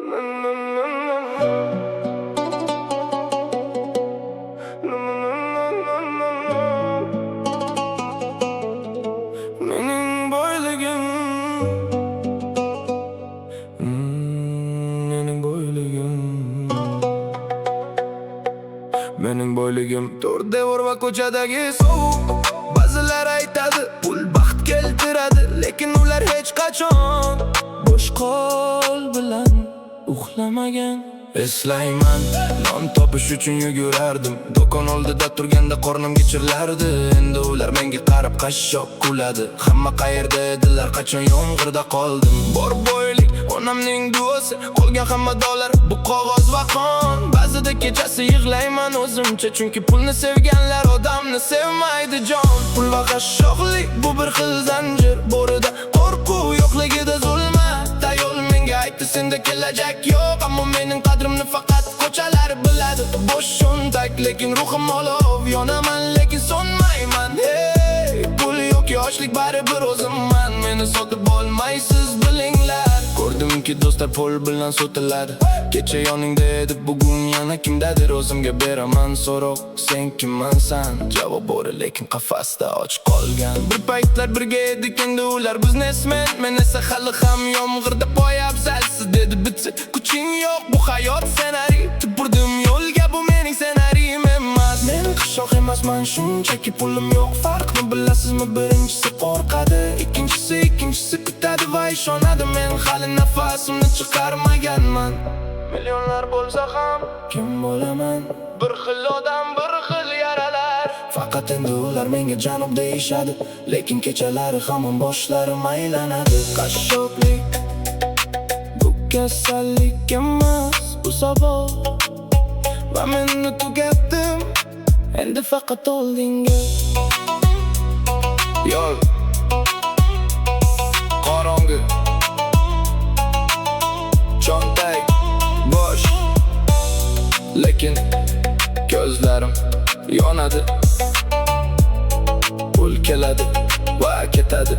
Mening boyligim, mening boyligim. Mening boyligim to'rt devor va ko'chadagi sovuq. Ba'zilar aytadi, pul baxt keltiradi, lekin ular hech qachon bo'sh qo'l bilan uxlamagan. Eslayman, non topish uchun yugurardim. Do'kon oldida turganda qornim gichirlardi. Endi ular menga qarab qashshoq kuladi. Hamma qayerda edilar, qachon yomg'irda qoldim? Bor boylik onamning duosi, qolgan hamma dollar bu qog'oz va qon. Ba'zida kechasi yig'layman o'zimcha, chunki pulni sevganlar odamni sevmaydi jon. Pul va qashshoqlik bu bir xil zanjir. Borida qo'rquv, yo'qligida zulmat. Ayol menga aytdi, senda kelajak yo'q, ammo mening qadrimni faqat ko'chalar biladi. Bo'sh cho'ntak, lekin ruhim olov. Yonaman, lekin so'nmayman. Hey, pul yo'q, yoshlik, baribir o'zimman. Meni sotib olmaysiz, bilinglar. Ko'rdimki, do'stlar pul bilan sotiladi. Kecha yoningda edi, bugun yana kimdadir. O'zimga beraman so'roq: sen kimmansan? Javob bo'ri, lekin qafasda och qolgan. Bir paytlar birga edik, endi ular biznesmen. Men esa hali ham yomg'irda poyabzalsiz. Dedi bitsa, kuching yo'q, bu hayot ssenariy. Tupurdim yo'lga, bu mening ssenariyim emas. Men qashshoq emasman, shunchaki pulim yo'q. Farqni bilasizmi? Birinchisi qo'rqadi, ikkinchisi kutadi va ishonadi. Men hali nafasimni chiqarmaganman. Millionlar bo'lsa ham kim bo'laman? Bir xil odam, bir xil yaralar. Faqat endi ular menga janob deyishadi, lekin kechalari hamon boshlarim aylanadi. Qashshoqlik bu kasallik emas, bu savol. Va meni tugatdim, endi faqat oldinga. Yo'l qorong'i, cho'ntak bo'sh, lekin ko'zlarim yonadi. Pul keladi va ketadi.